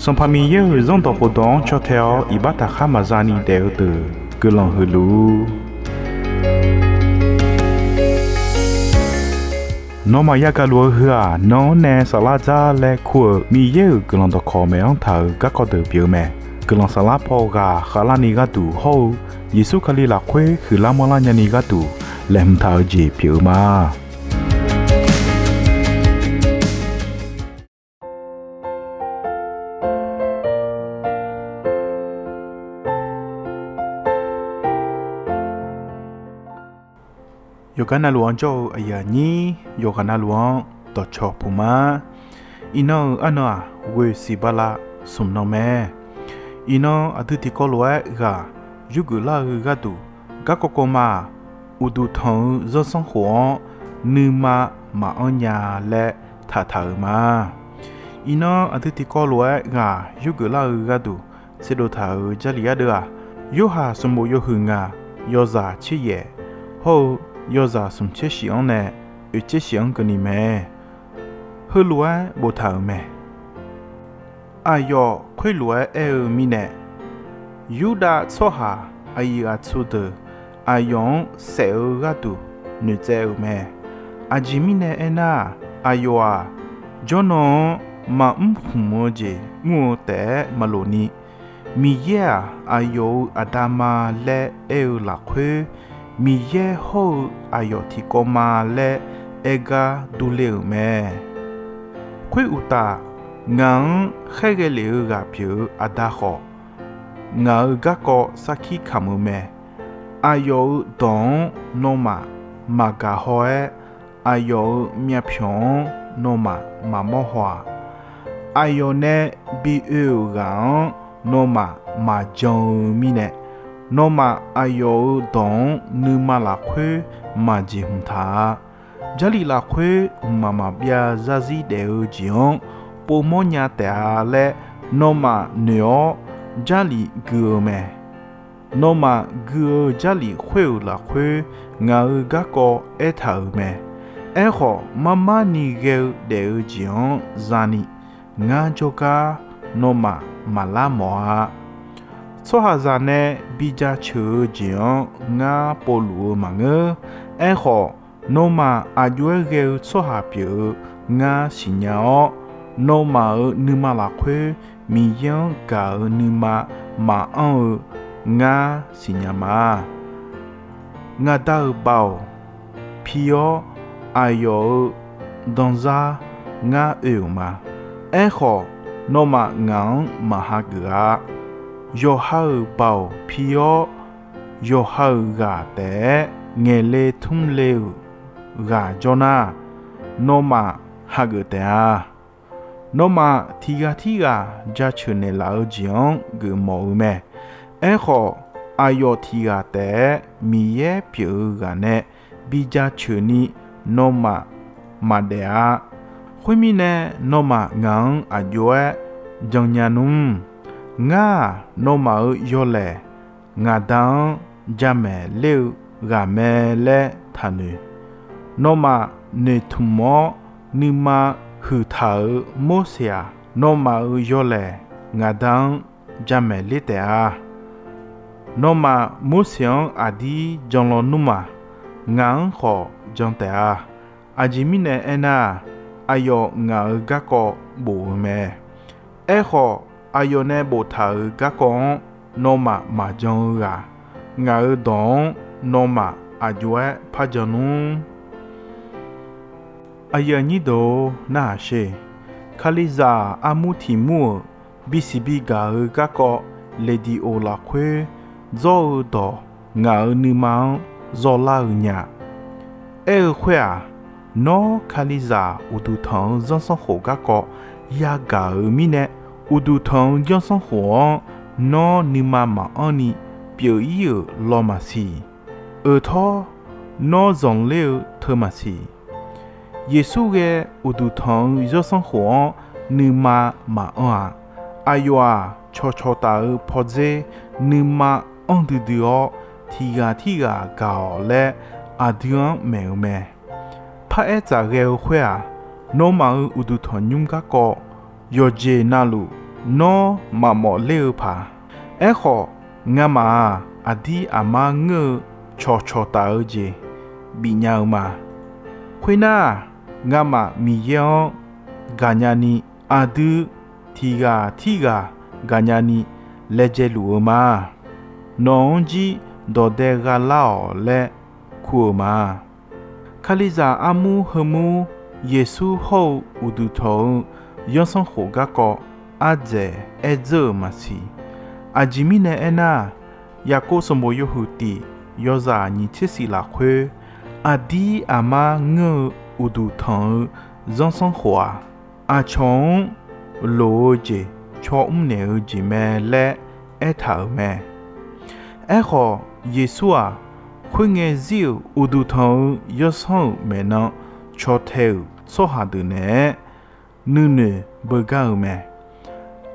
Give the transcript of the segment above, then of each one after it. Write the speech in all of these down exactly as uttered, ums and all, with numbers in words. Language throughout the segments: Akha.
Sanqpaq Miqyaer-euq Zanrdawq khofdawq-anr caw tae-awr iqbax taqkhar maqza ni daef-eu deuq guiqlanq huiq luf-ur. Nawmaf yagaq luf-eu heu-aq, nan-anr nae saflar dzar laer kur-euq Miqyaer-euq guiqlanq dawqkawq maeq-anr taq-euq garkawv deuq pyeuf-eu mae. Guiqlanq saflar paw ghaq khavlarni gharduq hawr-eu Yeqsur Kali lafkhoer huiqlar manrlar nyani gharduq laeqhmq taq-eu jeq pyeuf-eu ma. Yawqgar navluf-anr jawr-eu aqyuif aqnyir, yawqghaq navluf-anr dawqcawq puq ma. Iqnan-euq arnan-aq, ghoeq siq bala smq nan mae. Iqnan aqdui tiqkawv lof-aer ghaq yurgeuf lar-eu gharduq, garkawv kawv ma-aq, uqduq tanq-eu zanrsanrkhof-anr nuima maqanr nya laer taqtaq-euq ma. Iqnan aqdui tiqkawv lof-aer ghaq yurgeuf lar-eu gharduq tserdov taq-euq Jarlif ardeuv-aq, Yorhaq sanqbof yawhuiq ngaq yawzaq tser yaef hawr-eu yawzaq smq tser shif-anr nae oeq tser shif-anr keuvni mae. Heulof-aer boftaq-euq mae. Aqyawf khoerlof-aer aer-eu mirnae, Yurdav tsawrhaq aqyuif aqtsu deuq aqyawf-anr saef-eu gharduq noeqtsaev-euq mae. Aqjeq mirnae aernar, aqyawf-aq, jawrnan-anr maqmr khmq-eu jeq mr-eu taef-aer maqloq ni, Miqyaer-aq, aqyawf-euq Aqda ma laer aer-eu lafkhoer, Miqyaer hawr-eu aqyawf tiqkawv ma laer aer gar durler-euq mae. Khoeruqtaf, ngaq-anr khaerghae lef-eu ghaq pyeuf-eu Aqda khawf, ngaq-euq garkawv sarkir kamq-eu mae. Aqyawf-euq dawq-anr nawmaf maqgaq haw-aer, aqyawf-euq myavpyawq-anr nawmaf maqmawr haw-aq. Aqyawf nae bi oe-euq ghaq-anr nawmaf maqjan-eu mirnae, nawmaf aqyawf-euq dawq-anr nuima lafkhoer maqjeq hmq taq-a. Jarlif lafkhoer mqmaq maqbyav zarzir daef-eu jeq-anr povmawr nya taef-a laer nawmaf noeq-awr Jarlif gui-eu mae. Nawmaf gui-eu Jarlif khoer-euq lafkhoer ngaq-euq garkawv aertaq-euq mae. Aerkhawf, marmar ni ghae-eu daef-eu jeq-anr zani, ngar jawrgar nawmaf maqlar mawf-a. Tsawrhaqzaq nae bi jaceuq-eu jeq-anr ngar povluf-eu maqngeur. Aerkhawf, nawmaf aq jov-aer ghae-eu tsawrhaq pyeuf-eu ngar siqnya-awr, nawmaf-euq nuima lafkhoer Miqyaer-anr gaq-eu nuima maqanr-eu ngar siqnya ma. Ngaq Da-euq Baoq pi-awr aqyawf-euq danzar ngar oe-euq ma. Aerkhawf, nawmaf ngaq-anr maq hageuf-a. Yawqha-euq Baoq pi-awr yawqha-euq ghaq taef-aer ngaeqle tmr le-euq ghaq jawr nar, nawmaf hageuf taef-a. Nawmaf tiqghaq tirghaq jaceuq naeqlaf-eu jeq-anr geufmawf-eu mae. Aerkhawf, aqyawf tiqghaq taef-aer Miqyaer pyeuf-eu ghaq nae bi jaceuq ni nawmaf maqdaef-a. Khoermirnae, nawmaf ngaq-anr aq jov-aer jannya nmr. Ngar-aq, nawmaf-euq yawlaeq ngaq Da-anr jamaeq ler-eu ghaq mae laer taqnoeq. Nawmaf noeqtmq-awr nuima huiqtaq-euq Morseq-aq, nawmaf-euq yawlaeq ngaq Da-anr jamaeq ler taef-a. Nawmaf Morseq-anr aqdir jan lawnmr-aq, ngaq-anr khawf jan taef-a. Aqjeq mirnae aernar, aqyawf ngaq-euq garkawv bof-eu mae. Aerkhawf, aqyawf nae boftaq-euq garkawv-anr nawmaf maqjan-eu ghaq, ngaq-euq dawq-anr nawmaf aq jov-aer par jan nmr. Aqyuif aqnyir deuq-or, narhaq sher. Kalizaq armur tiq mur-euq bisiq bigaq-eu garkawv Leqdiqoq lafkhoer dzawr-eu dawq ngaq-euq nuima-anr zawlar-eu nya. Aer-eu khoer-aq, nawr Kalizaq uqduq tanq-eu zanrsanrkhof garkawv yagaq-euq mirnae, uqduq tanq-eu zanrsanrkhof-anr nawr nuima maqanr ni pyeuf-ir-euq law maqsiq. Euq tawr, nawr zanqler-eu teu maqsiq. Yeqsur ghae uqduq tanq-eu zanrsanrkhof-anr nuima maqanr-aq, aqyawf-aq cawqcawq taf-eu pawdzer nuima anr duidui-awr, tiqghaq tirghaq gaq-awq laer aqdui-anr maeq-eu mae. Paraer tsaf ghae-eu khoer-aq, nawmaf-euq uqduq tanqnymr garkawv yawqjeq navluf nawr maqmawf ler-eu paq. Aerkhawf, ngamaf-aq, aqdir aqmar ngeur-eu cawqcawq taf-eu jeq bifnya-eu ma. Khoernar, ngamaf Miqyaer-anr gaqnya ni, aqdui tiq ghaq tirghaq gaqnya ni laejae luf-eu ma. Nawq-anr jir dawqdae gha lar-awq laer kur-euq ma. Kalizaq armur heumur Yeqsur hawr-eu uqduq tanq-eu zanrsanrkhof garkawv ardzaeq aer dzeur-euq maqsiq. Aqjeq mirnae aernar, Yaqkov sanqbof yawhuiq tiq yawzaq nyiq tser shif lafkhoer, aqdir aqmar ngeur-eu uqduq tanq-eu zanrsanrkhof-aq, aqcawq-anr loq-eu jeq caw mrnaeq-eu jeq mae laer aertaq-euq mae. Aerkhawf, Yeqsur-aq, khoerngae zir-euq uqduq tanq-eu zanrsanr-euq maeqnan caw tae-euq tsawrhaq deuq naeq-aer nuinoeq beugar-euq mae.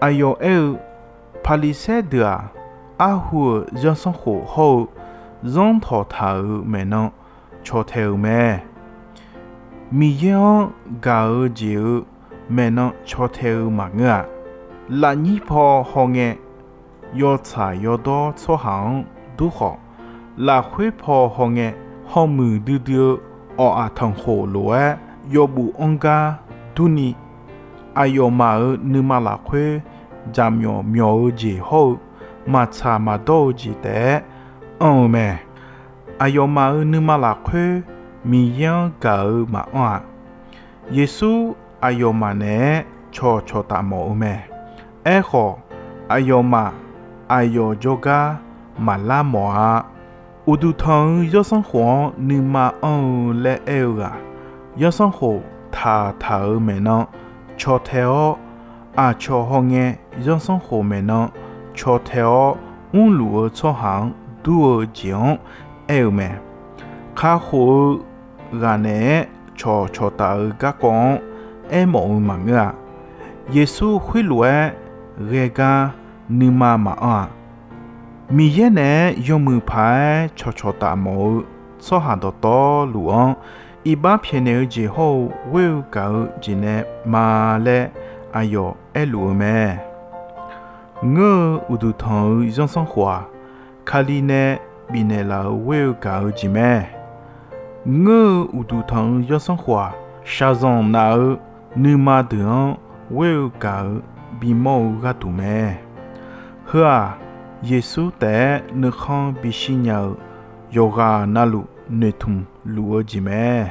Aqyawf aer-eu, Paqliqsaer deuq-aq, arhu-euq zanrsanrkhof hawr-eu zanrtawq taq-euq maeqnan caw tae-euq mae. Miqyaer-anr gaq-eu jeq-euq maeqnan caw tae-eu maqngeur-a. Lafnyir paw hawngae, yawtsaq yawdawr tsawrhaq-anr dur khawf, lafkhoer paw hawngae, hawmuiq duidui-eu awq-aq tanqkhof lof-aer yawbuf anr gar durni, aqyawfmaf-euq nuima lafkhoer jaqmyawf myawf-eu jeq hawr-eu maqtsaq maqdawr-eu jeq taef-aer anr-eu mae. Aqyawfmaf-euq nuima lafkhoer Miqyaer-anr gaq-eu maqanr-a. Yeqsur aqyawfmaf naeq-aer cawqcawq taf mawf-eu mae. Aerkhawf, aqyawfmaf aqyawf jawrgar maqlar mawf-a. Uqduq tanq-eu zanrsanrkhof-anr nuima anr-eu laer aer-eu ghaq, zanrsanrkhof taqtaq-euq maeqnan caw tae-awr, aqcawq hawngae zanrsanrkhof maeqnan caw tae-awr mrluf-eu tsawrhaq-anr dur-eu jeq-anr aer-eu mae. Kakhof-eu ghaq naeq-aer cawqcawq taf-eu garkawv-anr aermawf-eu maqngeur-a. Yeqsur khoerlof-aer ghae gar nuima maqanr-a. Miqyaer naeq-aer yawmuiq paq-aer cawqcawq taf mawf-eu tsawrhaq dawqtawvluf-anr iqbax pyaeqnaeq-eu jeq hawr-eu ghoer-eu gaq-eu jeq nae ma laer aqyawf aerluf-eu mae. Ngeur-eu uqduq tanq-eu zanrsanrkhof-aq, Kali nae bifnaeq laf-euq ghoer-eu gaq-eu jeq mae. Ngeur-eu uqduq tanq-eu zanrsanrkhof-aq, shaqzanq naf-eu nuima deuq-anr ghoer-eu gaq-eu bimawr-eu gharduq mae. Heu-aq, Yeqsur taef-aer nuikhanr bishir nya-eu yawqghaq navluf noeqtmq luf-eu jeq mae.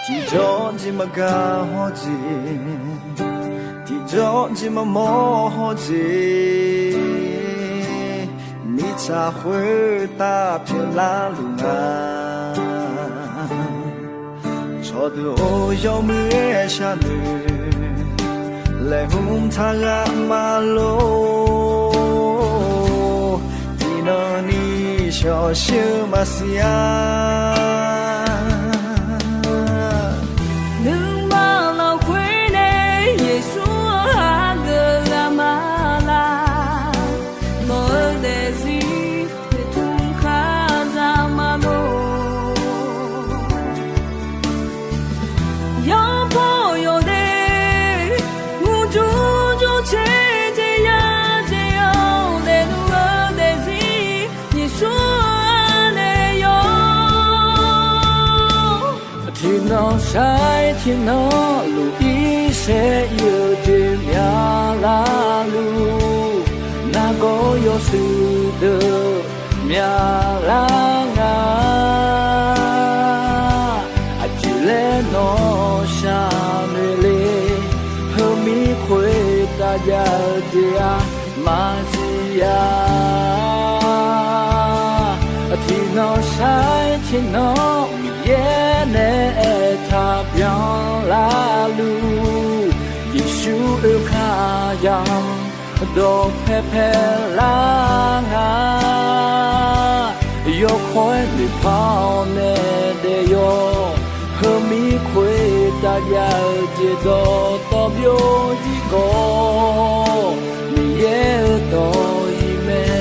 Tiqjawr jeq maqgaq hawr jeq, tiqjawr jeq maqmawr hawr jeq, mirtsaq khoertav pyeuflar luf nga. Cawqdeuq-or, yawmuiq-aer sharnoeq laeqhmq taq ghaq maqlor. Tiqnan ni shawqshir-eu maqsiq-a. Nuima lafkhoer nae Yeqsur-anr hageuf ghaq maqlaq. Nawq-eu daefzir noeqtmq kazaq maqlor. Yawpaw yawdaef murjur jur caer jeq ya jeq-awr, daefluf-eu daefzir Yeqsur-anr nae yawr. Tiqnan shar-aer tiqnan luf-ir saer-ir-eu jeq myaqlar luf. Nargawr yawshuif deuq myaqlar nga. Aqjeq laer nawr sharnoeq le. Heumir khoertav jav-eu jeq-aq maqsiq-a. Tiqnan shar-aer tiqnan Miqyaer nae aertaq byanlar luf. Yeqsur oekar yamq dawqpae paelar nga. Yawkawr-aer noeqpar-awr nae daef yawr, heumir khoertav jav-eu jeq dawqtawv byovjir khawf, Miqyaer-euq dawq-iq mae.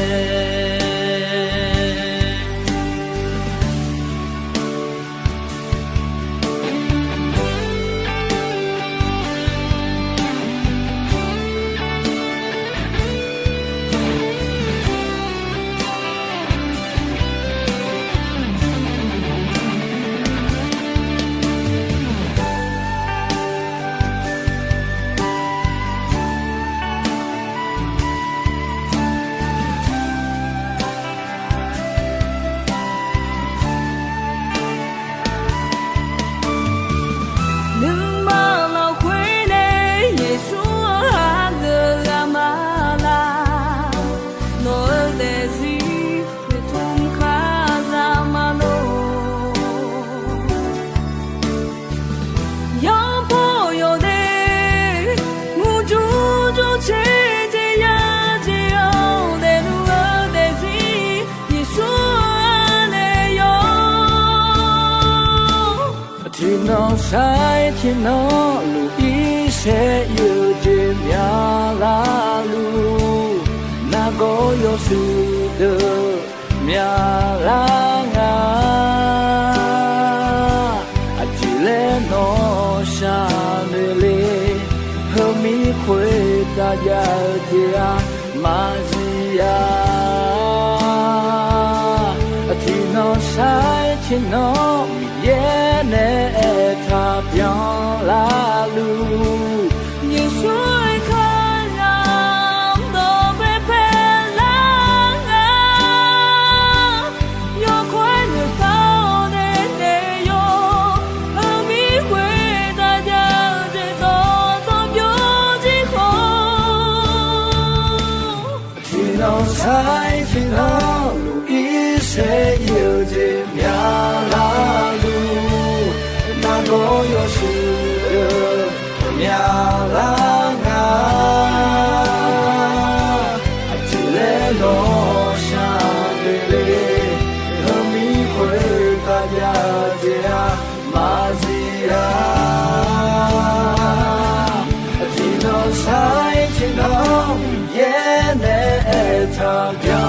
Nuima lafkhoer nae Yeqsur-anr hageuf ghaq ma laq. Nawq-euq daefzir noeqtmq kazaq ma lor. Yawbaw yawdaef murjur jur caer jeq ya jeq-awr, daefluf-eu daefzir Yeqsur-anr nae yawr. Tiqnan sar-aer tiqnan luf-ir saer yeujeq myaqlar luf, nargawr yawshuif deuq myaqlar nga. Aqjeq laer nawr sharnoeq le, heumir khoertav jav-eu jeq-aq maqzif-a. Tiqnan sar-aer tiqnan Miqyaer nae aertaq byanlar luf, Yeqsur-aer kar nar dawq paepae lar nga. Yawkawr-aer noeqpar-awr nae daef yawr, heumir khoertav jav-eu jeq dawqtawv byovjir khawf, tiqnan sar-aer tiqnan luf-ir saer yeujeq myaqlar luf, nargawr yawshuif deuq myaqlar nga. Aqjeq laer nawr sharnoeq le, heumir khoertav jav-eu jeq-aq maqzif-a. Tiqnan sar-aer tiqnan Miqyaer nae aertaq byan